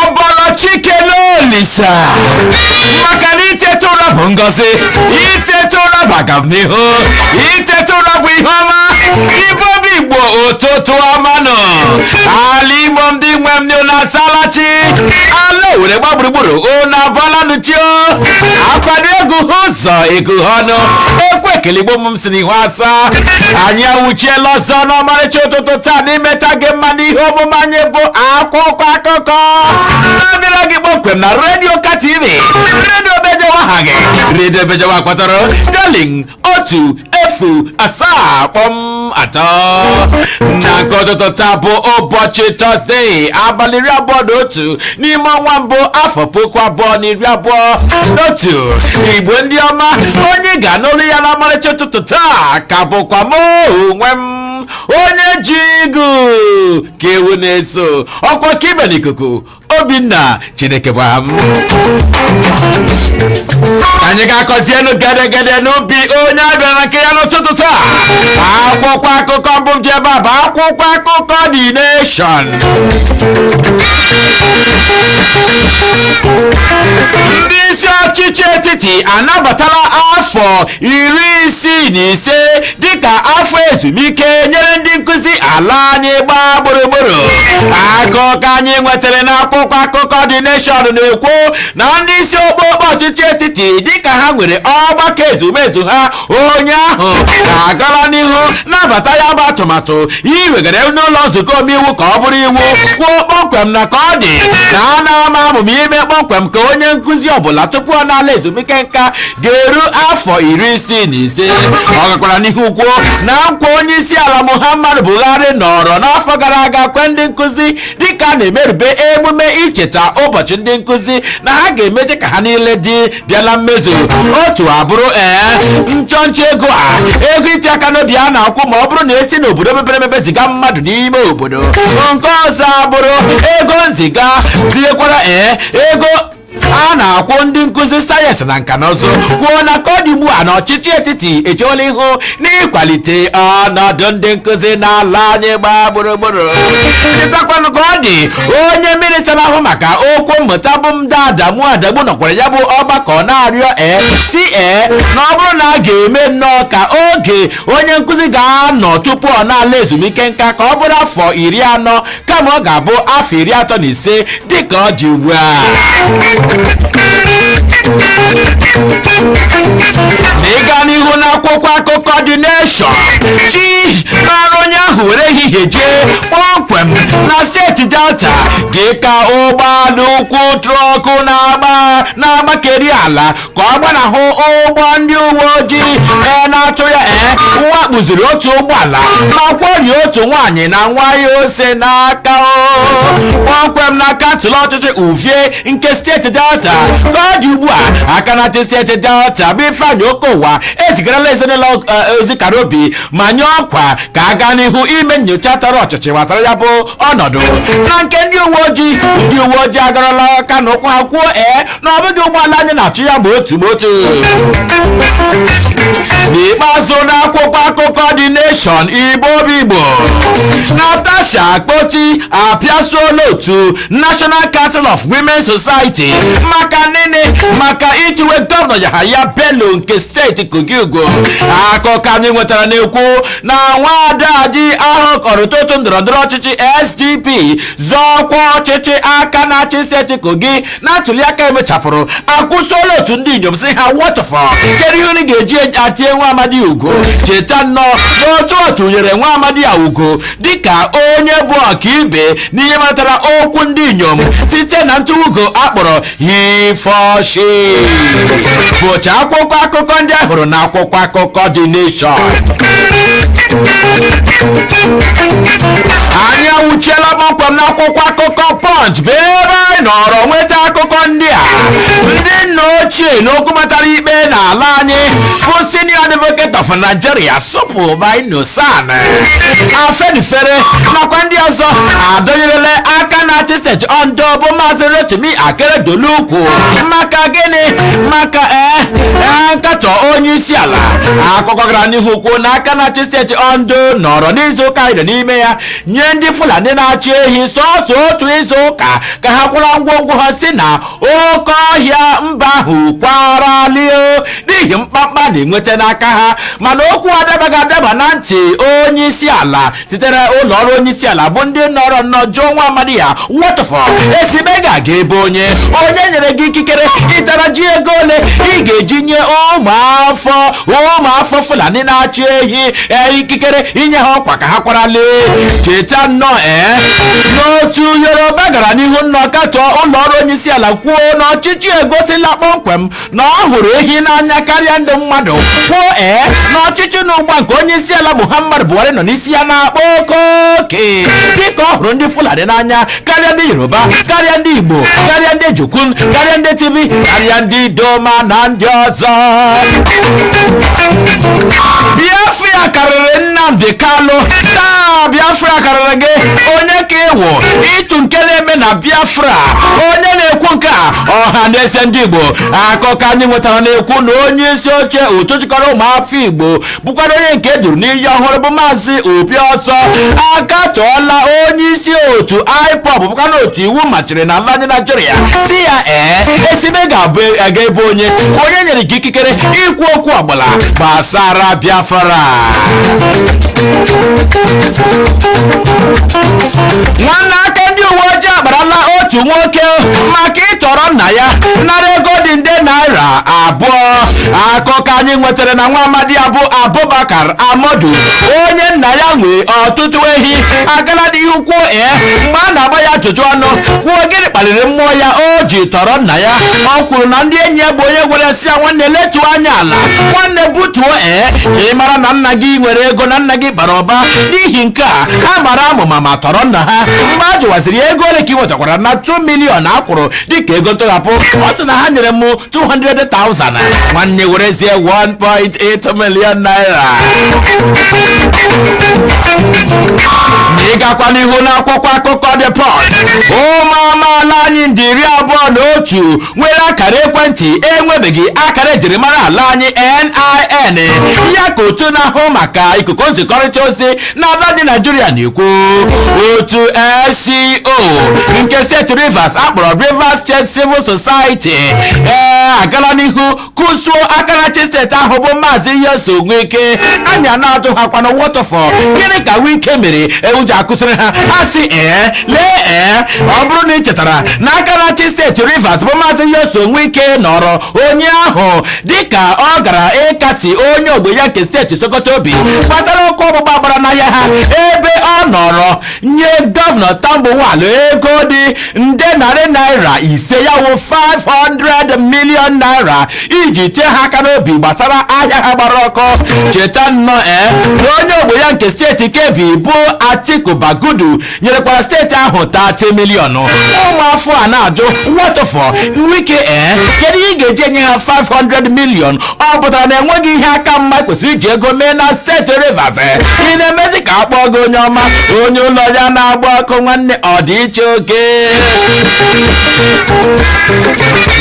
Ọbọlọ Chike n'Olisa, maka na iteta ụra bụ ngọzi, iteta ụra bụ agamnihu, iteta ụra bụ ihe ọma. Igbo bụ Igbo, ụtụtụ ọma nọ. Ala Igbo, ndị nwe m, na asalachi ala Owere gba gburugburu, unu abọọlanụchio. Akwado egwu ụzọ ego ọnụ ekwe ekele. Igbo m si n'ihu asa, anyị awụchiela ọzọ n'ọmarịcha ụtụtụ taa n'imeta gị mma n'ihe omume anyị bụ akwụkwọ akụkọ na-abịara gị kpọmkwem na redio ka TV, redio bejewa ha gị, redio bejewa kpatara darling 107.3. Na nke ụtụtụ taa bụ ụbọchị Tọzdee, abalị 21 n'ime ọnwa mbụ, afọ 2021. Igbo ndị ọma, onye ga-anụrụ ya na ọmarịcha ụtụtụ taa ka bụkwa m onwe m, onye ji igu ka ewu na-eso ọkwa ka ibe n'ikuku, Obinna Chineke bụ aha m. Anyị ga-akọzienu gedegede n'ubi onye abịara na nke ya n'ụtụtụ taa. Akwụkwọ akụkọ mbụ m ji ebe a bụ akwụkwọ akụkọ The Nation. Ndị isi ọchịchị etiti anabatala afọ 65 dịka afọ ezumike nyere ndị nkụzi ala anyị gbaa gburugburu. Akụkọ anyị nwetara n'akwụkwọ akụkọ The Nation na-ekwu na ndị isi okpokpo ọchịchị etiti, dịka ha nwere ọgbakọ ezumezu ha ụnyaahụ, ga-agala n'ihu nabata ya bụ atụmatụ iwegara n'ụlọ nzukọ omeiwu ka ọ bụrụ iwu, kwuo kpọmkwem na ka ọ dị na a na-ama amụma ime kpọmkwem ka onye nkụzi ọbụla tupu ọ na-ala ezumike nka ga-eru afọ 65. Ọ gakwara n'ihu kwuo na nkwa onye isi ala Muhammadu Buhari nọrọ n'afọ gara aga kwe ndị nkụzi, dịka a na-emerube emume icheta ụbọchị ndị nkụzi, na ha ga-emeje ka ha niile dị bịala mmezu. Otu abụrụ ee nchọnchọ ego a, ego iti aka n'obi a na-akwụ ma ọ bụrụ na esi n'obodo mepere emepe ziga mmadụ n'ime obodo, nke ọzọ abụrụ ego nziga, tinyekwara ee ego a na-akwụ ndị nkụzi sayensị na nka na ụzụ. Kwuo na ka ọ dị ugbu a na ọchịchị etiti echewela ihu n'ịkwalite ọnọdụ ndị nkụzi n'ala anyị gbaa gburugburu. Chetakwanụ ka ọ dị, onye minista na-ahụ maka okwu mmụta bụ Mda Adamu Adamu nọkwara ya bụ ọgbakọ na-arịọ ee si ee na ọ bụrụ na a ga-eme nnọọ ka oge onye nkụzi ga-anọ tupu ọ na-ala ezumike nka ka ọ bụrụ afọ 40 kama ọ ga-abụ afọ 35 dịka ọ dị ugbu a. Na ịga n'ihu n'akwụkwọ akụkọ The Nation, chi n'ọrụ onye ahụ were ehihie jee kpọmkwem na steeti Delta, dịka ụgbọala ukwu truck na-agba na-agbakeri ala ka ọ gbanahụ ụgbọ ndị uwe ojii ee na-achụ ya, ee wakpuziri otu ụgbọala ma kwọrie otu nwaanyị na nwa ya ose n'aka kpọmkwem na kansụl ọchịchị Uvie nke steeti Delta. Ka ọ dị ugbu a, aka na-achị steeti Delta bụ Ifeanyị Okowa ezigarala ezinụlọ ozi kara obi ma nye ọkwa ka a gaa n'ihu ime nyocha tọrọ ọchịchị gbasara ya bụ ọnọdụ. Na nke ndị uwe ojii, ndị uwe ojii agarala aka na ụkwụ ha kwuo ee na ọ bụghị ụgbọala anyị na-achụ ya ma otu ma otu. N'ikpeazụ, n'akwụkwọ akụkọ The Nation, Igbo bụ Igbo, Natasha Akpoti apịasuola otu National Council of Women Society maka nini? Maka itiwe gọvanọ Yahaya Bello nke steeti Kogi ugo. Akụkọ anyị nwetara na-ekwu na nwaada ji ahụ kọrọta otu ndọrọndọrọ ọchịchị SDP zọọkwa ọchịchị aka na-achị steeti Kogi na ntụliaka emechapụrụ, akwụsịola otu ndị inyom si ha wọtọfọ, kedu ihe unu ga-eji atie nwa amadi ugo? Cheta nnọọ n'otu otu nyere nwa amadi a ugo dịka onye bụ ọkaibe n'ihe matara okwu ndị inyom site na ntụugo akpọrọ HeForShe. Bụcha akwụkwọ akụkọ ndị a hụrụ na akwụkwọ akụkọ The Nation. Anyị awụchiela kpọmkwem n'akwụkwọ akụkọ Punch, bụ ebe anyị nọrọ nweta akụkọ ndị a. Ndị nna ochie n'okwu matara ikpe n'ala anyị bụ Senior Advocate of Nigeria Sup Maino SAN, Afenifere nakwa ndị ọzọ adọnyerela aka na-achị steeti Ondo bụ Maazị Rotimi Akeredolu ukwu. Maka gịnị? Maka ee nkatọ onye isi isi ala. Akụkọ gara n'ihu kwuo na aka na-achị steeti Ondo nọrọ n'izu ụka anyị nọ n'ime ya nye ndị Fulani na-achị ehi sọsọ otu izu ụka ka ha kwara ngwongwo ha si na oke ọhịa mba ahụ kwaralie n'ihi mkpamkpa na-enweta n'aka ha. Mana okwu adabaghị adaba na ntị onye isi ala sitere ụlọ ọrụ onye isi ala, bụ ndị nọrọ nnọọ jụọ nwa amadi ya wọtụfọ esibe ga-aga ebe onye nyere gị ikikere ịtara ji ego ole ị ga-eji nye ụmụafọ Fulani na-achị ehi ikikere inye ha ọkwa ka ha kwara lee. Cheta nnọọ n'otu Yoruba gara n'ihu nnọọ katọọ ụlọ ọrụ onye isi ala, kwuo na ọchịchị egosila kpọmkwem na ọ hụrụ ehi n'anya karịa ndị mmadụ, kwuo na ọchịchị n'ụgba nke onye isi ala Muhammadu Buhari nọ n'isi ya na-akpa oke oke, dịka ọ hụrụ ndị Fulani n'anya karịa ndị Yoruba, karịa ndị Igbo, karịa ndị Jukun, karịa ndị Tibi, karịa ndị Doma na ndị ọzọ. Biafra karịrị Nnamdi Kanu taa. Biafra karịrị gị, onye ka ịwụ ịtụ nke na-eme na Biafra? Onye na-ekwu nke a, ọha na eze ndị Igbo. Akụkọ anyị nwetara na-ekwu na onye isi oche otu jikọrọ ụmụafọ Igbo, bụkwara onye nke eduru n'iyi ọhụrụ, bụ Maazị Obi Ọsọ, akatọọla onye isi otu IPOB, bụkwana otu iwu machiri na ala anyị Naijiria, si ya esibe ga-abụ aga ebe onye nyere gị ikikere ikwu okwu ọgbala gbasara Biafra. Nwanne, aka ndị uwe ojii akparala otu nwoke maka ịtọrọ nna ya nara ego dị nde naira 2. Akụkọ anyị nwetara na nwa amadi ya bụ Abubakar Amadu, onye nna ya nwee ọtụtụ ehi, agala n'ihu kwuo mgbe a na-agba ya ajụjụ ọnụ, kwuo gịnị kpaliri mmụọ ya o ji tọrọ nna ya. Ọ kwuru na ndị enyi ya bụ onye gwara si ya, "Nwanne, letuo anya ala, nwanne, butuo ka ị mara na nna gị nwere ego, na nna gị bara ụba." N'ihi nke a, ha mara amụma ma tọrọ nna ha. Mgbe a jụwaziri ya ego ole ka ị nwetakwara na 2 million a kwụrụ dịka ego ntọghapụ, ọ sị na ha nyere m 200,000. Nwanne, werezie 1.8 million naira. Ịgakwa n'ihu n'akwụkwọ akụkọ The Punch, ụmụ amaala anyị ndị 21 nwere akara ekwentị enwebeghị akara ejirimara ala anyị NIN ya, ka otu na-ahụ maka ikuku nzikọrịta ozi n'ala anyị Naijiria na-ekwu. Otu SCO nke steeti Rivers akpọrọ Rivers State Civil Society agala n'ihu kụsuo akarachi steeti ahụ bụ Maazị Nyesom Wike. Anya na-atụ ha kwana wọtọfọ, gịnị ka Wike mere ewu ji akụsịrị ha? Ha si lee ọ bụrụ na ị chetara na akarachi steeti Rivers bụ Maazị Nyesom Wike nọrọ onye ahụ dịka ọ gara ịkasi onye ogbe ya nke steeti Sokoto obi gbasara ọkụ ọgbụgba gbara n'ahịa ha, ebe ọ nọrọ nye gọvanọ Tambuwal ego dị nde narị naira 5, ya wụ 500 million naira, iji tie ha aka n'obi gbasara ahịa ha gbara ọkụ. Cheta nnọọ na onye ogbe ya nke steeti Kebbi bụ Atiku Bagudu nyerekwara steeti ahụ 30 million. Ụmụafọ a na-ajụ wọtọfọ Wike kedu ihe ị ga-eji enye ha 500 million? Ọ pụtara na enweghị ihe aka mma kwesịrị iji ego mee na steeti Rivers? Ị na-emezi ka akpọọ gị onye ọma, onye ụlọ ya na-agba ọkụ. Nwanne, ọ dị iche oke.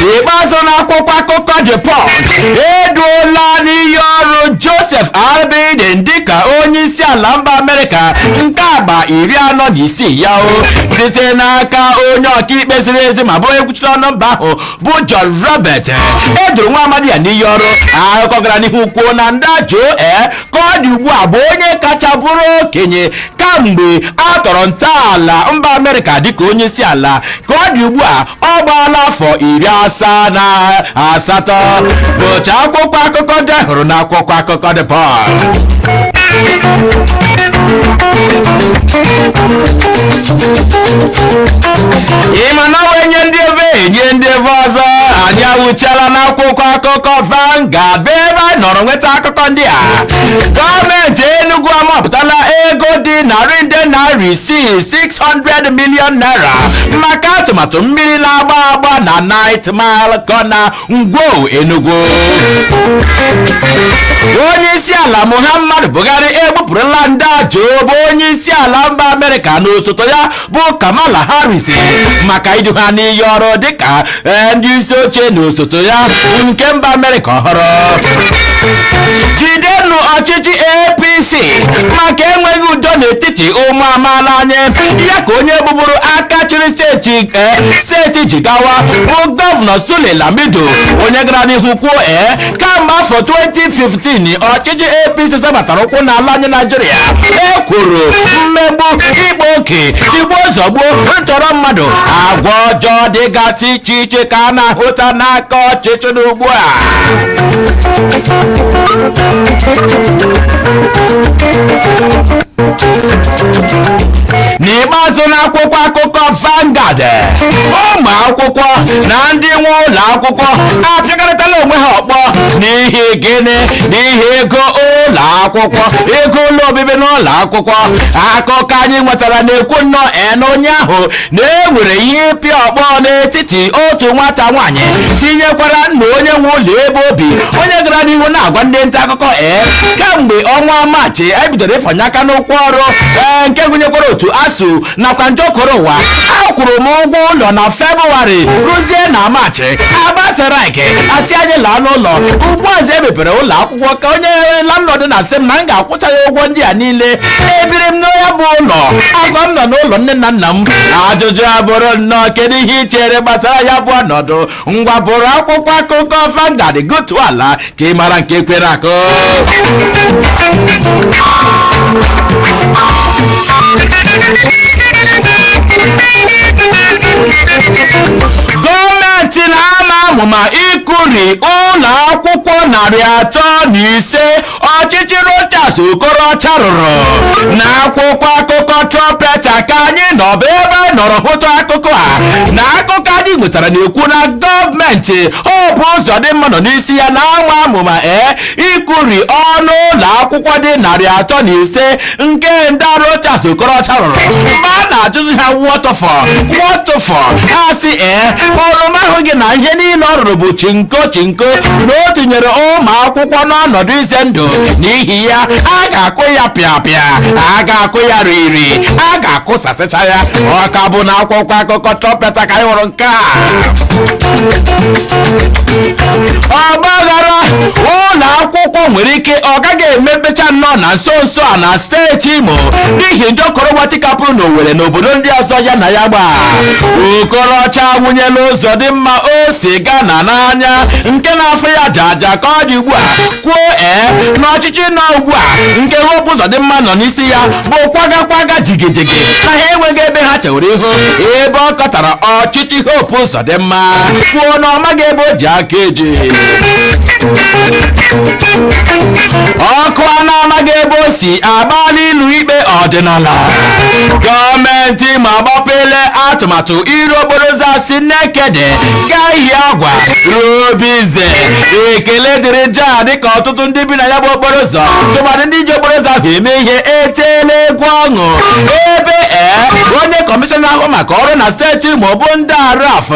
N'ikpeazụ, n'akwụkwọ akụkọ The Punch, eduola n'iyi ọrụ Joseph R. Biden dịka onye isi ala mba Amerịka nke agba 46 ya o, site n'aka onye ọkaikpe ziri ezi ma bụrụ ekwuchite ọnụ mba ahụ bụ John Robert. Eduru nwa amadi ya n'iyi ọrụ. Akụkọ gara n'ihu kwuo na ndị Joe ka ọ dị ugbu a bụ onye kacha bụrụ okenye kamgbe a tọrọ ntọala mba Amerịka dịka onye isi ala. Ka ọ dị ugbu a, ọ gbaala afọ 78. Bụcha akwụkwọ akụkọ ndị hụrụ na akwụkwọ akụkọ The Punch. Ị ma na wee nye ndị ebe enye ndị ebe ọzọ, anyị awụchiala n'akwụkwọ akụkọ Vanguard, bụ ebe anyị nọrọ nweta akụkọ ndị a. Gọọmenti Enugu amapụtala ego dị narị nde naira 6, 600 million naira, maka atụmatụ mmiri na-agba agba na Ninth Mile Corner, Ngwo, Enugu. Onye isi ala Muhammadu Buhari egbupụrụla ndị ajọ bụ onye isi ala mba Amerịka na osote ya bụ Kamala Harris maka idu ha n'iyi ọrụ dịka ndị isi oche na osote ya nke mba Amerịka ọhụrụ. Maka enweghị udo n'etiti ụmụ amaala anyị. Ya ka onye bụbụrụ aka chịrị steeti Jigawa bụ Gọvanọ Sule Lamido, onye gara n'ihu kwuo kamgbe afọ 2015 ọchịchị APC zọbatara ụkwụ n'ala anyị Naijiria, ekwuru mmegbu, ịkpa oke, tigbuo zọgbuo, ntọrọ mmadụ, agwa ọjọọ dịgasị iche iche ka a na-ahụta n'aka ọchịchị n'ugbu a. N'ikpeazụ, n'akwụkwọ akụkọ Vanguard, ụmụ akwụkwọ na ndị nwe ụlọ akwụkwọ apịakọrịtala onwe ha ọkpọ. N'ihi gịnị? N'ihi ego ụlọ akwụkwọ, ego ụlọ obibi n'ụlọ akwụkwọ. Akụkọ anyị nwetara na-ekwu nnọọ na onye ahụ na e nwere ihe ịpịa ọkpọ n'etiti otu nwata nwaanyị tinyekwara nna onye nwe ụlọ ebe obi, onye gara n'ihu na-agwa ndị nta akụkọ kamgbe ọnwa Maachị ebidoro ịfanye aka n'ụkwụ ọrụ nke gụnyekwara otu ASUU nakwa njọkọrọ ụwa. Akwụrụ m ụgwọ ụlọ na Febụwarị rụzie na Maachị agbasara ike asị anyị laa n'ụlọ. Ugbuazi emepere ụlọ akwụkwọ ka onye landlord na-asị m na m ga-akwụcha ya ụgwọ ndị a niile. Ebiri m n'ya bụ ụlọ agwa m nọ n'ụlọ nne na nna m. Ajụjụ abụrụ nnọọ, kedu ihe ị chere gbasara ya bụ ọnọdụ? Ngwa, bụrụ akwụkwọ akụkọ Vanguard gụtụ ala ka ị mara nke kwere akụ. Gọọmenti na-ama amụma ịkụri ụlọ akwụkwọ 305 ọchịchị Rochas Okorocha rụrụ. Na akwụkwọ akụkọ Trumpeter ka anyị nọbụ ebe anyị nọrọ hụta akụkọ a. Na akụkọ anyị nwetara na-ekwu na gọọmenti Hope Uzodimma nọ n'isi ya na-ama amụma ịkụri ọnụ ụlọ akwụkwọ dị 305 nke ndị Rochas Okorocha rụrụ. Mgbe a na-ajụzi ha, "What for? What for?" ha sị oroma ahụ gị na ihe niile ọ rụrụ bụ chinko chinko, na o tinyere ụmụ akwụkwọ n'ọnọdụ ize ndụ. N'ihi ya, a ga-akụ ya pịa pịa, a ga-akụ ya riri, a ga-akụsasịcha ya. Ọ ka bụ na akwụkwọ akụkọ Trumpeter ka anyị hụrụ nke a. Ọgbaghara ụlọ akwụkwọ nwere ike ọ gaghị emepecha nnọọ na nso nso a na steeti Imo n'ihi njọkọrọgba tikapụrụ n'Owerri na obodo ndị ọzọ ya na ya gbaa. Okorocha nwụnyela Uzodimma o si Gana n'anya nke na-afụ ya jaja ka ọ dị ugbu a, kwuo na ọchịchị nọ ugbu a nke Hope Uzodimma nọ n'isi ya bụ kwaga kwaga, jigijigi, na ha enweghị ebe ha chewere ihu. Ebe ọ kọtara ọchịchị Hope Uzodimma, kwuo na ọ maghị ebe o ji aka eji ọkụ a na-amaghị ebe o si agbala ilu ikpe ọdịnala. Gọọmenti ma agbapele atụmatụ iru okporo ụzọ si Nekede gaa Ihiagwa ruo Obinze. Ekele dịrị ja, dịka ọtụtụ ndị bi na ya bụ okporo ụzọ, tụmadị ndị ji okporo ụzọ ahụ eme ihe, eteela egwu ọṅụ. Ebe onye kọmishọna ahụ maka ọrụ na steeti Imo bụ ndị Araf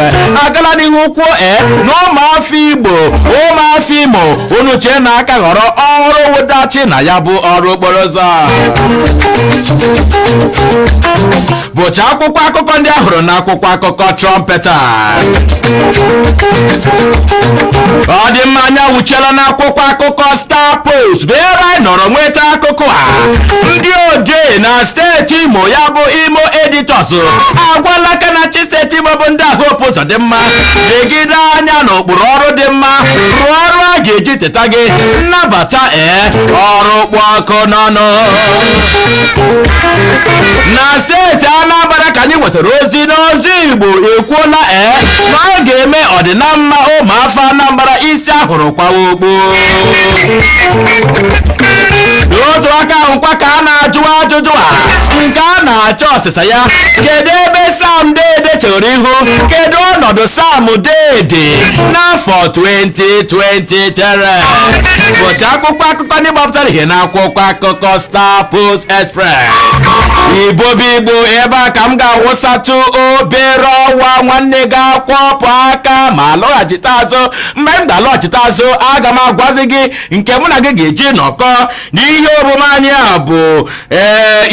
agala n'ihu kwuo na ụmụafọ Igbo, ụmụafọ Imo, unu chee na aka ghọrọ ọrụ wụdachi na ya bụ ọrụ okporo ụzọ. Bụcha akwụkwọ akụkọ ndị ahụrụ na akwụkwọ akụkọ Trumpeter. Ọ dị mma, anya wuchiela n'akwụkwọ akụkọ Star Post bụ ebe anyị nọrọ nweta akụkọ a. Ndị odee na steeti Imo, ya bụ Imo Editors, agwala aka na chi steeti Imo bụ ndị ahụ Hope Uzodimma legide anya n'ụkpụrụ ọrụ dị mma, rụọ ọrụ a ga-eji teta gị nnabata ọrụ kpụ ọkụ n'ọnụ. Na steeti Anambra ka anyị nwetara ozi n'ozi Igbo ekwuola na ọ ga-eme ọdịnamma ụmụafọ Anambra isi ahụrụ kwawa okpo. N'otu aka ahụkwa ka a na-ajụ ajụjụ a nke a na-achọ ọsịsa ya: kedu ebe Sam Dede chere ihu? Kedu ọnọdụ Sam Dede n'afọ 2023? Bụcha akwụkwọ akụkọ ndị gbapụtara ihe n'akwụkwọ akụkọ Star Post Express. Igbo bụ Igbo, ebe a ka m ga-awụsatụ obere ọwa. Nwanne gị akwọpụ aka ma lọghachite azụ. Mgbe m ga-alọghachite azụ, aga m agwazi gị nke mụ na gị ga-eji nọkọ n'ihe omume anyị a bụ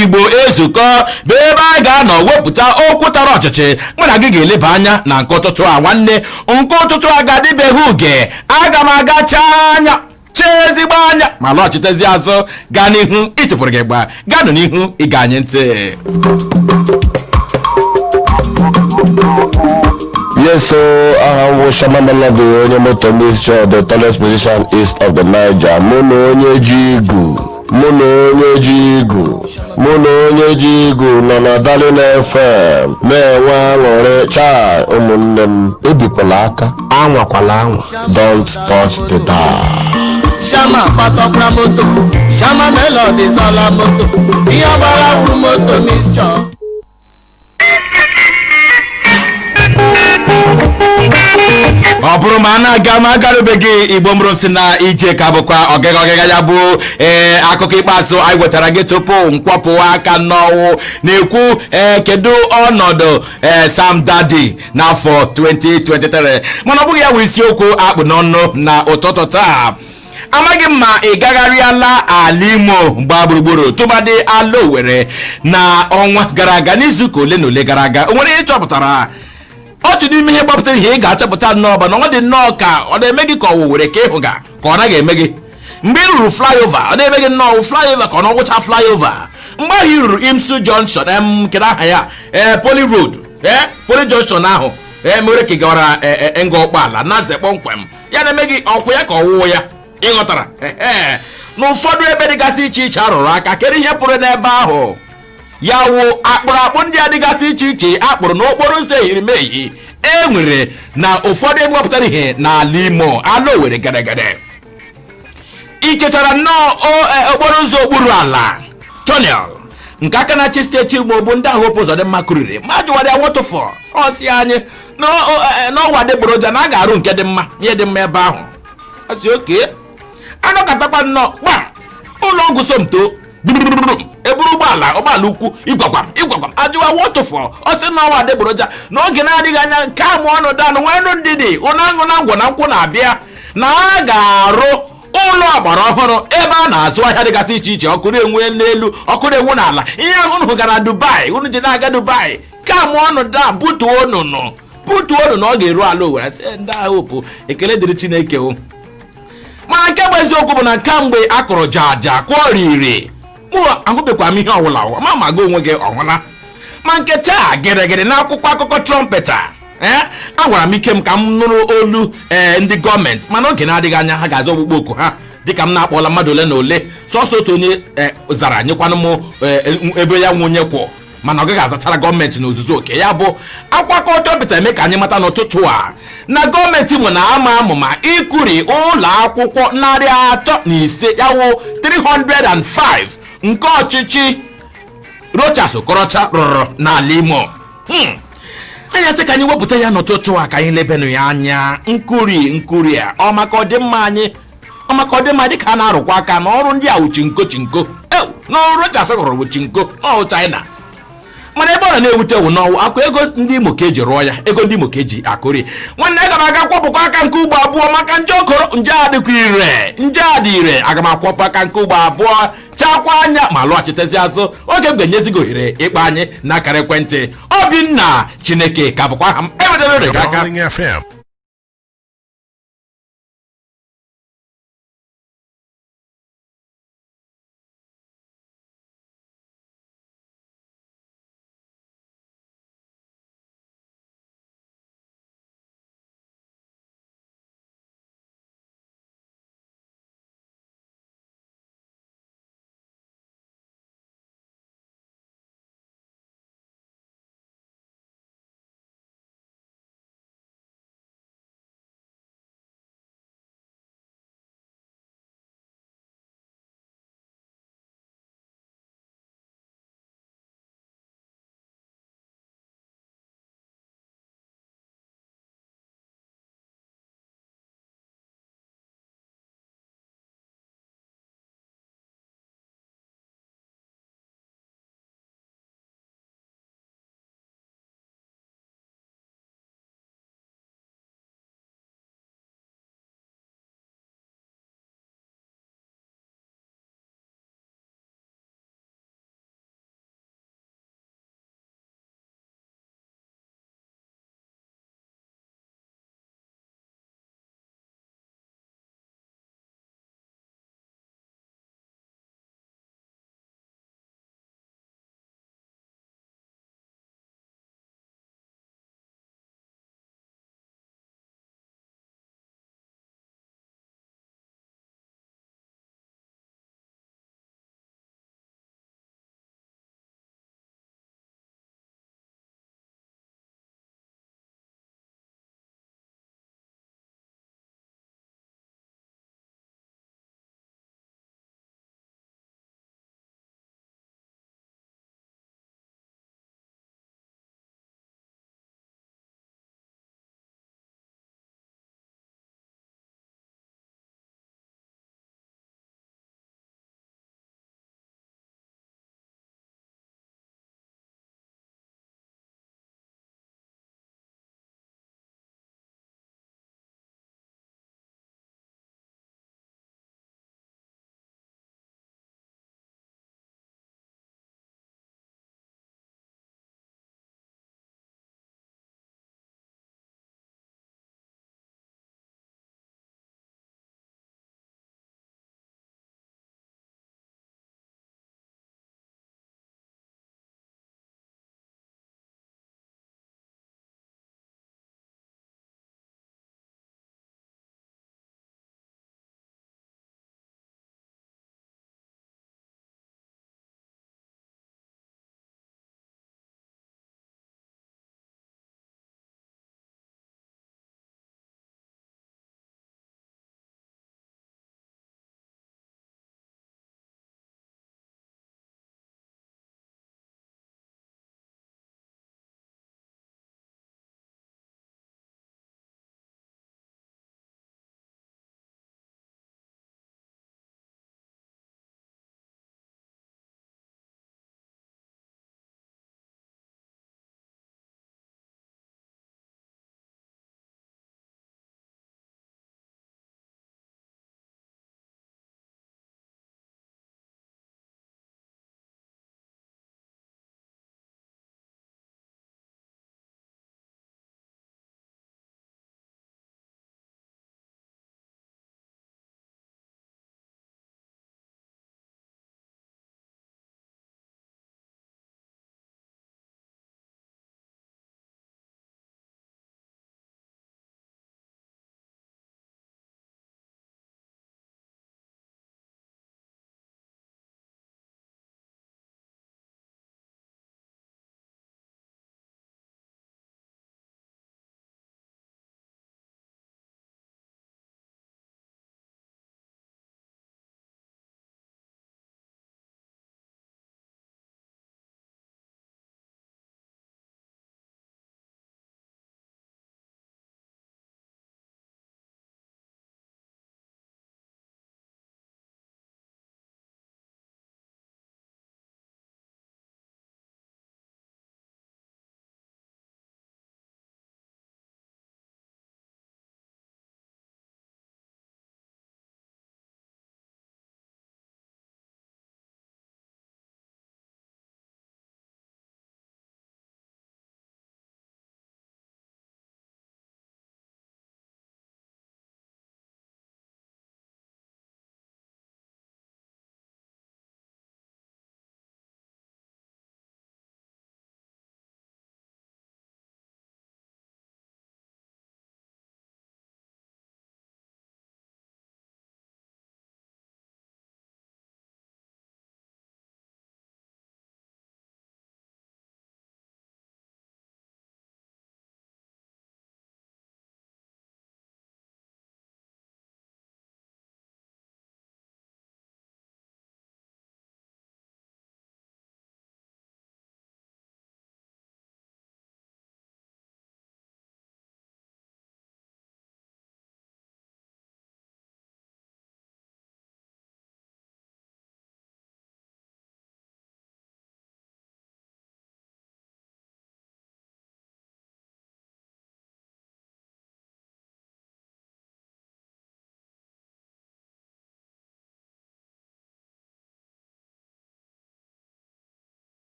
Igbo Ezukọ, bụ ebe a ga-anọ wepụta okwu tara ọchịchị mụ na gị ga-eleba anya na nke ụtụtụ a. Nwanne, nke ụtụtụ a ga-adịbeghị uge. Aga m aga chaa anya, chee ezigbo anya. Ma lọghachitezi azụ gaa n'ihu ịchụpụrụ gị gba gaanụ n'ihu ịga anyị ntị. Yes, so aha m bụ Shama Melody, onye moto mixture, the tallest position east of the Niger. Mụ na onye ji igu, mụ na onye ji igu, mụ na onye ji igu nọ na Darling FM na-enwe aṅụrị. Chai, ụmụnne m, ebikwala aka, anwakwala anwa. Don't touch the dial. Shama patọkra moto, Shama Melody zọla moto, ihe ọgbara wuru moto mixture. Ọ bụrụ ma a na-aga ma agarubeghị Igbo mụrụ m si na ije ka bụkwa ọgịga ọgịga ya bụ ee akụkọ ikpeazụ anyị wetara gị tupu nkwọpụ aka n'ọnwụ na-ekwu. Ee, kedu ọnọdụ ee Sam Daddy n'afọ 2023? Mana ọ bụghị ya bụ isiokwu akpụ n'ọnụ na ụtụtụ taa. Amaghị m ma ị gagharịala ala Imo gbaa gburugburu, tụmadị ala Owere, na ọnwa gara aga, n'izuụka ole na ole gara aga. O nwere ihe ị chọpụtara? Otu n'ime ihe gbapụtara ihe ị ga-achọpụta nnọọ bụ na ọ dị nnọọ ka ọ na-eme gị ka ọ wụwere ka ịhụ ga ka ọ naghị eme gị mgbe ị ruru flyover. Ọ na-eme gị nnọọ flyover ka ọ na-ọgwụcha flyover mgbe ahụ ị ruru Imsu Junction, em kedu aha ya, ee, Poly Road, ee, Poly Junction ahụ ee mere ka ị gawara nga ụgbọala naze kpọmkwem. Ya na-eme gị ọkwụ ya ka ọwụwụ ya, ịghọtara? Ehe, n'ụfọdụ ebe dịgasị iche iche arụrụ aka, kedu ihe pụrụ n'ebe ahụ? Ya wụ akpụrụ akpụ ndị a dịgasị iche iche akpụrụ n'okporo ụzọ ehirimehi e nwere na ụfọdụ ebe gbapụtara ihe n'ala Imo, ala Owere gedegede. Ị chetara nnọọ okporo ụzọ okpuru ala, tunnel, nke aka na-achị steeti Imo bụ ndị ahụ Hope Uzodimma kuriri ma jụwara ya wọtụfọ ọ si anyị n'ọwa adịgboroja na a ga-arụ nke dị mma, ihe dị mma ebe ahụ. A sị oke anọkatakwa nnọọ gbam ụlọ ọgwụ Somto gburugburu eburu ụgbọala ụgbọala ukwu ịgwakwam ịgwakwam. Ajụwa wọtụfọ, ọ sị na ọwa adịgboroja. N'oge na-adịghị anya nke a mụ ọnọdụ anụ nwee ndidi ụnụ aṅụ na ngwọ na nkwụ na-abịa na a ga-arụ ụlọ ọgbara ọhụrụ ebe a na-azụ ahịa dịgasị iche iche, ọkụ na-enwe n'elu, ọkụ na-enwu n'ala, ihe ahụ unu gara Dubai, unu ji na-aga Dubai ka mụọ ọnọdụ a butuo onunu butuo onu na ọ ga-eru ala Owere. Sị ndị ahụ bụ ekele dịrị Chineke o. Mana nke bụ eziokwu bụ na kamgbe a kụrụ jaja kwọriri mụ ahụbekwa m ihe ọwụla ma ma gị onwe gị ọhụla. Ma nke taa gịrịgịrị n'akwụkwọ akụkọ Trumpeter, ee, agwara m ike m ka m nụrụ olu ee ndị gọọmenti, mana oge na-adịghị anya ha ga-aza ọkpụkpọ oku ha, dịka m na-akpọla mmadụ ole na ole, sọsọ otu onye zara nyekwanụ m ebe ya nwunye kwụ, mana ọ gaghị azachara gọọmenti n'ozuzu oke. Ya bụ akwụkwọ akụkọ Trumpeter eme ka anyị mata n'ụtụtụ a na gọọmenti nwe na ama amụma ịkụri ụlọ akwụkwọ 305, ya wụ 305, nke ọchịchị Rochas Okorocha rụrụ n'ala Imo. Anyị asị ka anyị wepụta ya n'ụtụtụ a ka anyị lebenụ ya anya. Nkuri nkuri a, ọ maka ọdịmma anyị, ọ maka ọdịmma, dịka a na-arụkwa aka na ọrụ ndị a wụ chinko chinko n'ọrụ Rochas rụrụ bụ chinko ọ China. Mana ebe ọ nọ na-ewute ewu n'ọnwụ akwa ego ndị Imo ka eji rụọ ya, ego ndị Imo ka eji akụri. Nwanne, aga m aga kwọpụkwa aka nke ugbo abụọ maka nje okoro nje adịkwa ire, nje adị ire. Aga m akwọpụ aka nke ugbo abụọ, chakwa anya ma lọghachitezi azụ oge m ga-enyezi gị ohere ịkpọ anyị n'akara ekwentị. Obinna Chineke ka bụkwa aha m ewetara gị aka. Darling FM.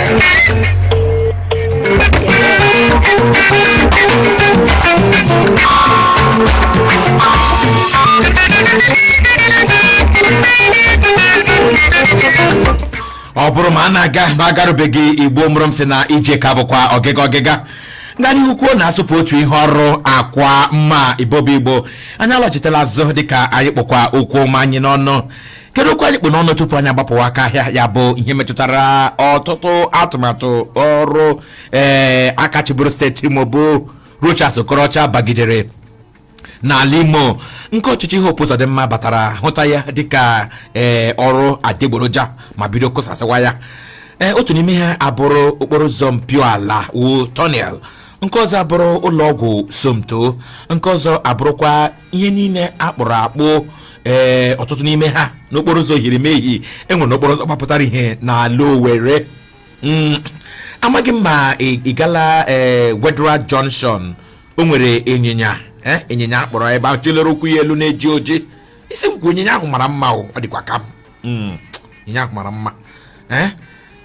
Ọ bụrụ ma a na-aga ma agarubeghị Igbo mụrụ m sị na ije ka bụkwa ọgịga ọgịga. Gaa n'ihu kwuo na asụpụ otu ihe ọrụ akwa mma ibobo Igbo. Anyị alọchitela azụ dịka anyị kpụkwa okwu ọma anyị n'ọnụ. Kedu okwu anyị kpụ n'ọnụ tupu anyị agbapụwa aka ahịa? Ya bụ ihe metụtara ọtụtụ atụmatụ ọrụ ee aka chịburu steeti Imo bụ Rochas Okorocha bagidere n'ala Imo, nke ọchịchị Hope Uzodimma batara hụta ya dịka ee ọrụ adịgboroja ma bido kụsasịwa ya. Ee, otu n'ime ha abụrụ okporo ụzọ mpio ala wu tunnel, nke ọzọ abụrụ ụlọ ọgwụ Somto, nke ọzọ abụrụkwa ihe niile akpụrụ akpụ. Ee, ọtụtụ n'ime ha n'okporo ụzọ hirimehi enwere n'okporo ụzọ gbapụtara ihe n'ala Owerri. Amaghị m ma ị gala ee Wetheral Junction, o nwere ịnyịnya, ịnyịnya akpọrọ ebe ahụ chelere ụkwụ ya elu na-eji oji isi m kwuo. Ịnyịnya ahụ mara mma o, ọ dịkwa ka m ịnyịnya ahụ mara mma,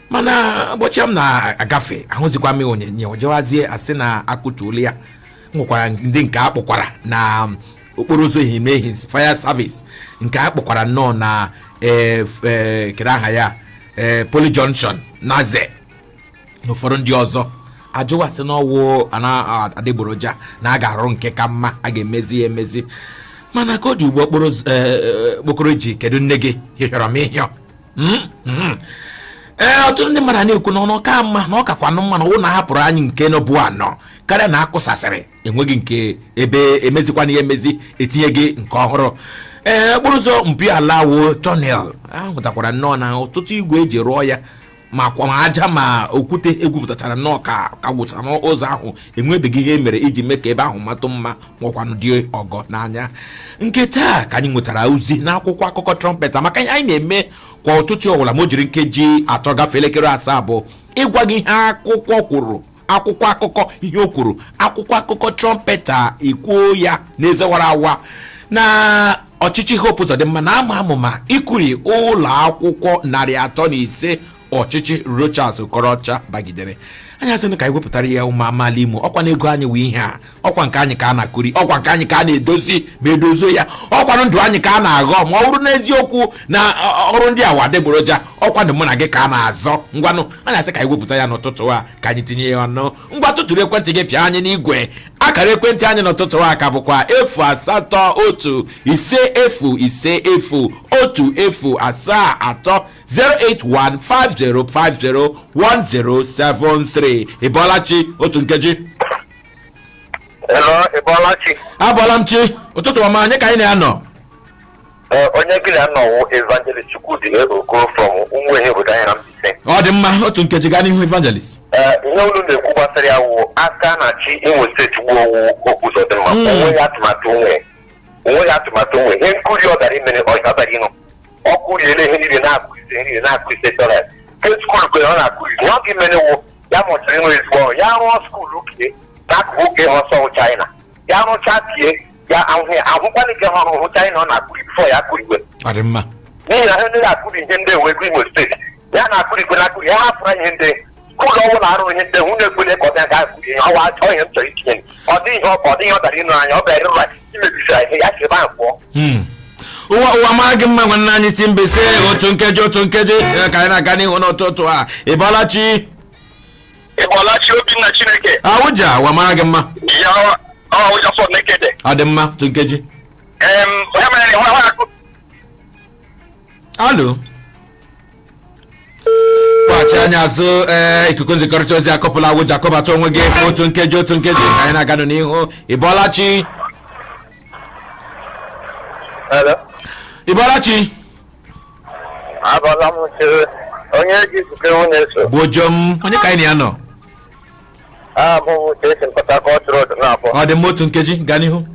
mana ụbọchị m na-agafe ahụzikwa m onyinye ojewazie asị na akụtuola ya. Nwekwara ndị nke akpọkwara na okporo ụzọ ehimehie fire service, nke akpọkwara nnọọ na kedu aha ya, Poly Junction na ze na ụfọdụ ndị ọzọ. Ajụwa sị na ọwụ ana adịgboroja, na a ga-arụ nke ka mma, a ga-emezi ya emezi. Mana ka ọ dị ugbu okporo okpokoro ji kedu nne gị hịọrọ m ịhịọ. Ee, ọtụtụ ndị mmadụ na-ekwu na ọnụ ka mma na ọ kakwanụ mma na ụlọ hapụrụ anyị nke nọbụ anọ karịa na akụsasịrị enweghị nke ebe emezikwana ya emezi etinye gị nke ọhụrụ. Ee, okporo ụzọ mpi ala wo tunnel ahụtakwara nnọọ na ọtụtụ igwe eji rụọ ya ma kwa ma aja ma okwute egwupụtachara nnọọ ka gwụchara n'ụzọ ahụ, enwebeghị ihe e mere iji mee ka ebe ahụ matụ mma nwekwanụ dị ọgọ n'anya. Nke taa ka anyị nwetara ozi n'akwụkwọ akụkọ Trumpet, maka ihe anyị na-eme kwa ụtụtụ ọbụla ma o jiri nkeji 3 gafee elekere 7 bụ ịgwa gị ihe akwụkwọ kwuru, akwụkwọ akụkọ ihe o kwuru. Akwụkwọ akụkọ Trumpet ekwuo ya n'eze wara awa na ọchịchị Hope Uzodimma na-ama amụma ikuri ụlọ akwụkwọ 305 ọchịchị Rochas Okorocha bagidere. Anyị asị ka anyị wepụtara ya ụmụ amaala Imo, ọkwa na ego anyị wụ ihe a, ọkwa nke anyị ka a na-akụri, ọkwa nke anyị ka a na-edozi ma edozo ya, ọkwa ndụ anyị ka a na-aghọ. Ma ọ bụrụ n'eziokwu na ọrụ ndị awa adịgboroja, ọkwa ndụ mụ na gị ka a na-azọ. Ngwanụ, anyị asị ka anyị wepụta ya n'ụtụtụ a ka anyị tinye ya ọnụ. Ngwa, tụtụrụ ekwentị gị pịa anyị n'igwe. Akara ekwentị anyị n'ụtụtụ a ka bụkwa 081 50 50 1 0 7 3, 08150501073. Ị bọọla chi? Otu nkeji. Hello, ị bọọla chi? Abọọla m chi, ụtụtụ ọma. Anyị ka anyị na-anọ. Onye gị na-anọwụ Evangelist Chukwudi Okoro from Ụmụehe, obodo anyị na Mbaise. Ọ dị mma, otu nkeji, gaa n'ihu, Evangelist. Ihe olu na-ekwu gbasara ya wụ aka na-achị Imo Steeti gbuo owu Hope Uzodimma. Onweghị atụmatụ onwe, onweghị atụmatụ onwe. Ihe nkuri ọ gara imere, ọ gara ịnụ ọ kụriele ihe niile na-akụ ise, ihe niile na-akụ ise tọrọ ke school kwe ọ na-akụri. Ihe ọ ga-emere wụ ya mụchara ịnwe ezigbo ọrụ, ya rụọ school kie n'akụkụ oge ha ọsọ China, ya rụchaa tie ya ahụhụ ya ahụkwana ike ha ọrụ hụ China ọ na-akụri before ya akụriwe. Ọ dị mma. N'ihi na ha ndị na-akụri ihe ndị ewe ego Imo Steeti ya na-akụrikwe na-akụri ya hapụrụ ihe ndị school ọbụla arụ ihe ndị nwunye ekwele ka ọ bịa ga akụri ihe ọwa achọ. Ihe m chọrọ itinye, ọ dịghị ihe ọ dịghị ọ dara ịnụ anya, ọ bịara ịrụ imebisira ihe ya si ebe ahụ pụọ. Ụwa mara gị mma, nwanne anyị si Mbaise. Otu nkeji, otu nkeji, ka anyị na-aga n'ihu n'ụtụtụ a. Ị bọọla chi? Ị bọọla chi, Obinna Chineke? Awụja, ụwa mara gị mma. Ya ọwụja fọ nekede. Ọ dị mma, otu nkeji. Ya mere nwa akụ. Alo, kpọghachi anyị azụ. Ee, ikuku nzikọrịta ozi akọpụla. Awụja, kọbata onwe gị. Otu nkeji, otu nkeji, ka anyị na-aganụ n'ihu. Ị bọọla chi? Hello. Ị bọọla chi? Abọọla m chi, onye ji ikuku ewu na-eso. Gbojom, onye ka anyị na ya nọ? Abụ Jason Port Harcourt Road na-abụ. Ọ dị mma, otu nkeji, gaa n'ihu.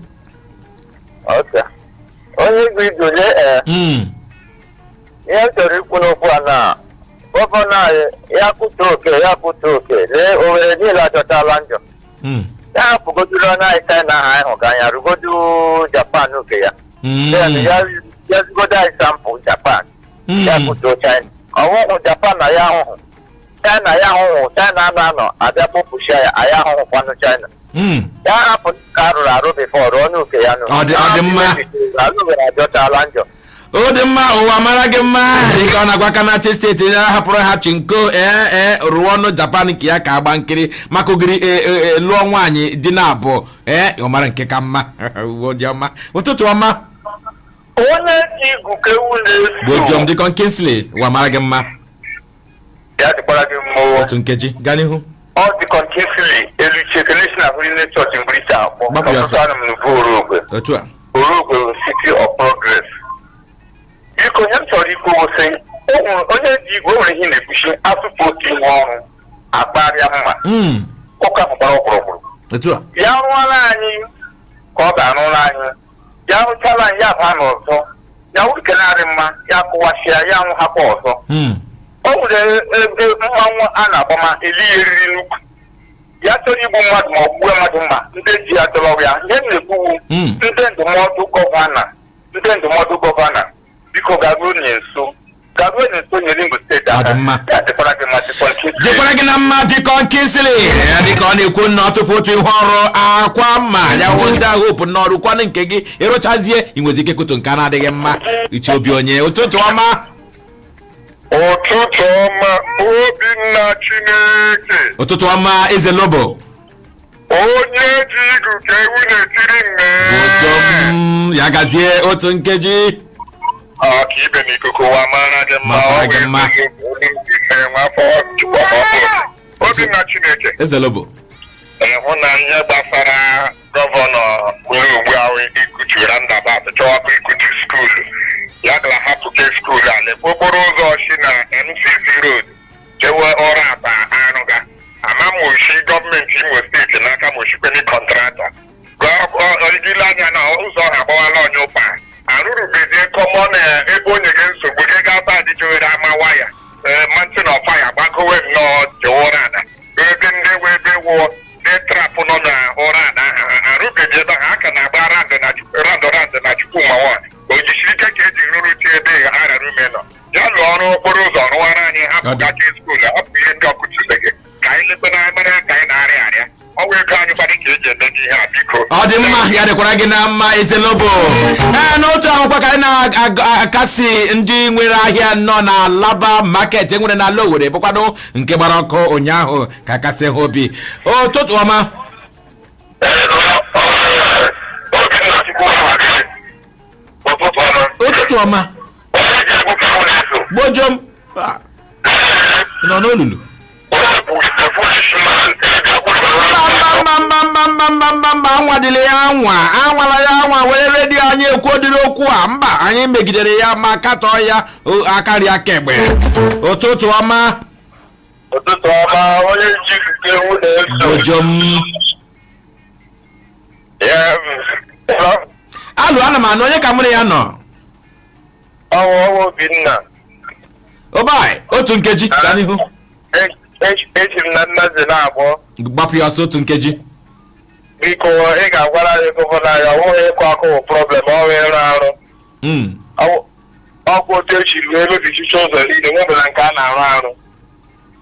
Okay. Onye igwe igole ee. Ihe m chọrọ ikwu n'okwu a na gọvanọ anyị ya kwutu oke, ya kwutu oke. Lee, Owere niile achọtala njọ. Ya hapụgoduru ọnụ anyị China ahụ anyị hụ ka anya rụgodu Japan nke ya. Then ya zigodo anyị sample Japan. Ya kwutuo China ọhụhụ Japan na ya ahụhụ. China ya ahụhụ China anọ anọ abịa kpopụchia ya, anyị ahụhụkwanụ China. Ya hapụ ka a rụrụ arụ before rụọ n'uke ya nụ. Ọ dị mma. Alụ nwere ajọchala njọ. O dị mma, ụwa mara gị mma. Dịka ọ na-agwa aka na-achị steeti ya hapụrụ ha chinko, ee rụọ ọnụ Japan nke ya ka agba nkiri maka ogiri ee lụọ nwaanyị dị na abụọ, ee ọ mara nke ka mma. Uwe dị ọma, ụtụtụ ọma. Onye ji igu ka ewu na-eso. Gbojiom dịkọ Kingsley, ụwa mara gị mma. Ya dịkwara gị mma. Otu nkeji, gaa n'ihu. Ọ dịkọ Kingsley Eluche Kelechi na Holy Church Mgburisi akpọ. Gbapụ ya ọsọ. Ọtụtụ anụ m n'ubu Orogwe. Otu a. Orogwe City of Progress. Biko, ihe m chọrọ ikwu sị, o nwere onye ji igwe, o nwere ihe na-ekwuchi asụpụ otu ihe ọrụ akparịa mma. Ụka ahụ gbara ọkpụrụkpụrụ. Otu a. Ya rụọla anyị ka ọ ga-arụla anyị, ya rụchala anyị, ya baa n'ọzọ, ya wurike narị mma, ya kụwasịa ya nwụhakwa ọzọ. O nwere ebe mmanwụ a na-agbama eli ya eriri n'ukwu, ya chọrọ igbu mmadụ ma ọ gbuo mmadụ mma, ndị ji ya chọrọ ya. Ihe m na-ekwuwu, ndị ndụmọdụ gọvanọ, biko garuo nso, garuo nso, nyere Imo Steeti Ọ dị aka. mma. Ya dịkwara gị mma, dịkwa nke Dịkwara gị na mma, dịkọ Kingsley. Ya dịka ọ na-ekwu na ọtụpụ otu ihe ọrụ akwa mma ya wụ ndị ahụ hopu n'ọrụ kwanụ nke gị ịrụchazie, ị nwezi ike kutu nke a na-adịghị mma. Iche obi onye, ụtụtụ ọma. Ụtụtụ ọma, Obinna Chineke. Ụtụtụ ọma, Eze Lobo. Onye ji igu ka ewu na-etiri mme. Ụtụm ya gazie, otu nkeji. Ọka ibe n'ikuku, wa mara gị mma. Mara gị mma. Nwafọ Chukwu Obinna Chineke. Eze Lobo. Ịhụ na ihe gbasara gọvanọ nwere ugbu ahụ ikutu roundabout, chọwakwa ikutu school, ya gara hapụ ke school a lekwa okporo ụzọ si na MCC Road jewe ọrụ aba arụga ama moshi gọọmenti Imo Steeti n'aka moshikweni contractor ile anya na ụzọ ha agbawala onye ụpa arụrụbezie common ebe onye gị nsogbu gị ga sadị jewere ama waya mountain of fire gbagowe nnọọ jewe ụra ada ebe ndị wee ebe wụọ ndị trap nọ na ụra ada ahụ arụbeghị ebe ahụ aka na-agba round na round round na Chukwuma o jisiri ike ka eji rụrụ tie ebe arara ume nọ ya lụọ ọrụ okporo ụzọ rụwara anyị, hapụ gachi school, hapụ ihe ndị ọkụ tụbeghị ka anyị lekwe na mara ka anyị na-arịa arịa ọnwa ego anyị kwadị ka eji eme gị ihe a, biko. Ọ dị mma, ya dịkwara gị na mma, Ezelobo. Ee, n'otu ahụkwa ka anyị na-akasi ndị nwere ahịa nọ na Alaba Market enwere n'ala Owerri bụkwanụ nke gbara ọkụ ụnyaahụ ka akasị ha obi. Ụtụtụ ọma. Obinna Chukwuma gị, ụtụtụ ọma. Ụtụtụ ọma. Onye ji egwu ka ahụ na-eso. Gbojom. Ah, ị nọ n'olulu? Onye bụ the foolish man ebe akwụkwọ. Mba, mba, mba, mba, mba, mba, mba, anwadịla ya anwa, anwala ya anwa were redio anyị ekwu dịrị okwu a. Mba, anyị megidere ya ma katọọ ya akarịa aka egbe. Ụtụtụ ọma. Ụtụtụ ọma, onye ji ikuku ewu na-eso. Gbojom. Ya. Alụ, ana m anụ onye ka mụrụ ya nọ. Ọwụ ọwụ Obinna. Obai, otu nkeji, gaa n'ihu. Eji m na mmazi na-agbọ. Gbapụ ya ọsọ, otu nkeji. Biko, ị ga-agwara anyị gọvanọ anyị, ọ bụghị ịkụ akụ bụ problem, ọ bụ ịrụ arụ. Ọkwa otu echiri wee mebichicha ụzọ niile nwebụla nke a na-arụ arụ.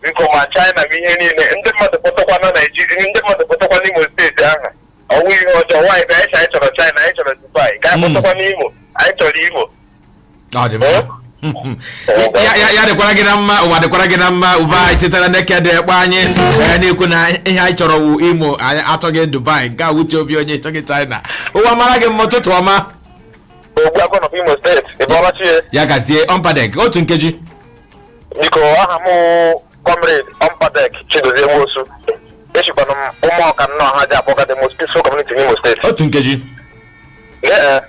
Biko, ma China ma ihe niile, ndị mmadụ pụtakwa na Naijiria, ndị mmadụ pụtakwa n'Imo Steeti ahụ, ọwụ ihe ọjọọ nwaanyị bụ anyị anyị chọrọ China, anyị chọrọ Dubai, ka anyị pụtakwa n'Imo, anyị chọrọ Imo. Ọ dị mma. Ya ya ya dịkwara gị na mma, ụwa dịkwara gị na mma. Ụba anyị sitere nekede ekpe anyị na-ekwu na ihe anyị chọrọ wụ Imo, anyị achọghị Dubai nke a wuche obi onye chọghị China. Ụwa mara gị mma, ụtụtụ ọma. Ogbu Gọvanọ Imo Steeti, ị bọọla chi ya? Ya gazie, Ọmpadek, otu nkeji. Biko, aha m Comrade Ọmpadek Chidozie Nwosu, echikwana m ụmụọka nnọọ ha ji akpọga the most peaceful community n'Imo Steeti. Otu nkeji. Ee,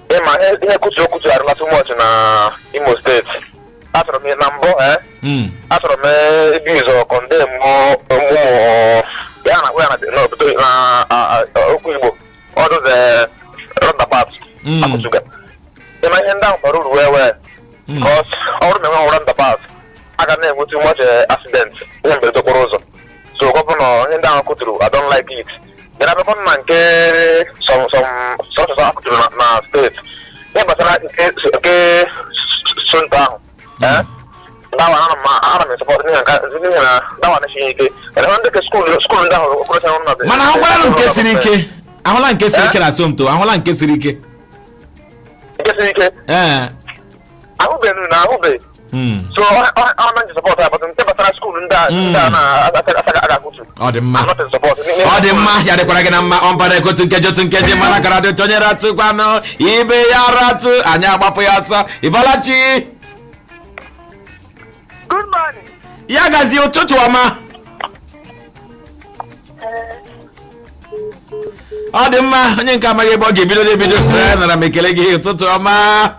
ịma ihe kutu okutu arụla too much na Imo Steeti. Achọrọ m na mbụ achọrọ m ebi ụzọ condemn ụmụ ya na ya na n'obodo na okwu Igbo ọdụze roundabout akụtuga. Ịma ihe ndị ahụ bara uru wee wee because ọ bụrụ na enweghị roundabout, a ga na-enwe too much accident, ihe mberede okporo ụzọ. So gọvanọ, ihe ndị ahụ kụturu, I don't like it. Then abịakwa na nke some structures akụturu na steeti, ihe gbasara nke Sonto ahụ. Dawa ana m ana m support n'ihi n'ihi na dawa na-esighị ike. Mana ndị ke school ndị ahụ okorocha nọ. Mana ahụkwala nke siri ike, ahụla nke siri ike na asọmpi, ahụla nke siri ike. Nke siri ike. Ee. Ahụbeghị na ahụbeghị. So ọ na nji support ya, but nke gbasara school ndị a na-asa aga akụtu. Ọ dị mma. I'm not in support. Ọ dị mma, ya dịkwara gị na mma. Ọmpara otu nkeji, otu nkeji, mana kara dị onye ratụkwanụ ibe ya ratụ, anyị agbapụ ya ọsọ. Ịbọlachi. Good morning. Ya gazie, ụtụtụ ọma. Ọ dị mma, onye nke amaghị ebe ọ ga-ebido ebido. Ee, nara m ekele gị, ụtụtụ ọma.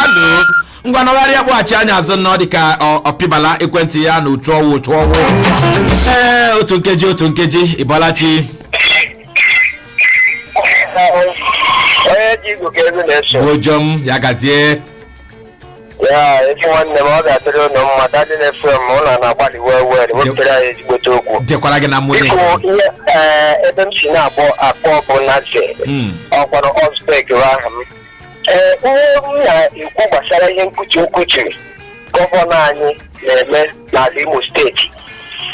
Alụ ngwa, nọgharịa, kpọghachi anya azụ nọ dịka ọpịbala ekwentị ya na otu ọwụ otu ọwụ. Ee, otu nkeji, otu nkeji. Ịbọlachi. Onye ji igwe ka ego na-eso. Ojom, ya gazie. Ya ezi nwanne m, ọ ga-adịrị ụnụ mma. Dadị na-efu m, ụlọ na-agbalị wee wee wepụtara ya ezigbote okwu. Dịkwara gị na mmụnye. Biko, ihe ee, ebe m si na-akpọ akpọ bụ Naze. Ọkwanụ Osbek bụ aha m. Ee, ihe m na-ekwu gbasara ihe nkuchi nkuchiri gọvanọ anyị na-eme n'ala Imo Steeti,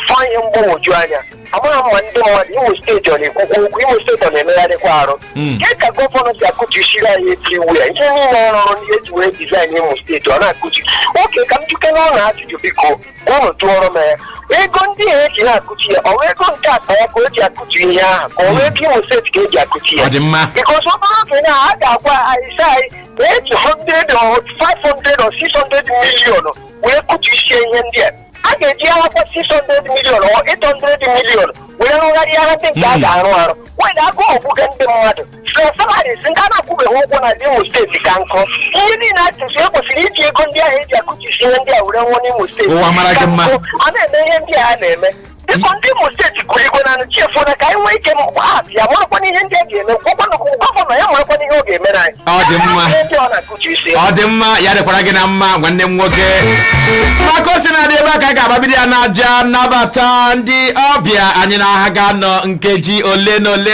ọ ihe mgbagwoju anya. Amaghị m ma ndị mmadụ Imo Steeti ọ na-ekwukwu okwu, Imo Steeti ọ na-emegharịkwa arụ. Ke ka gọvanọ si akụchisiri anyị everywhere, ihe niile ọ rụrụ ndị eji wee design Imo Steeti, ọ na-akụchi oke? Ka m juke n'ụlọ ajụjụ, biko, unu tụọrọ m ya. Ego ndị a eji na-akụchi ya, ọ bụ ego nke akpa ya ka o ji akụchi ihe ahụ, ka ọ bụ ego Imo Steeti ka eji akụchi ya? Ọ dị mma. Because ọ bụrụ oge na a ga-agwa anyị sị anyị na eji 100 or 500 or 600 million wee kụchisie ihe ndị a, a ga-eji akwụkwọ 600 million or 800 million wee rụgharịa ha ndị nke a ga-arụ arụ wee agụụ ogbuge ndị mmadụ. So salaries ndị a na-akwụbeghị ụgwọ na Imo Steeti ka nkụ. Ihe niile a chụsị, e kwesịrị iji ego ndị ahụ eji akụchisi ihe ndị a were nwụọ n'Imo Steeti. Ụwa mara gị Ka mma. nkụ, a na-eme ihe ndị a a na-eme. Biko, ndị Imo Steeti kụrụ igwe na chefuo na ka anyị nwee ike mkpaghachi ya, marakwana ihe ndị a ga-eme. Gwakwanụ gọvanọ ya marakwana ihe ọ ga-emere anyị. Ọ dị mma. Ihe ndị ọ na-akụchi isi. Ọ dị mma, ya dịkwara gị na mma, nwanne m nwoke. Maka o si na-adị ebe a ka a ga-agbabido ya n'aja, nabata ndị ọbịa anyị na ha ga-anọ nkeji ole na ole.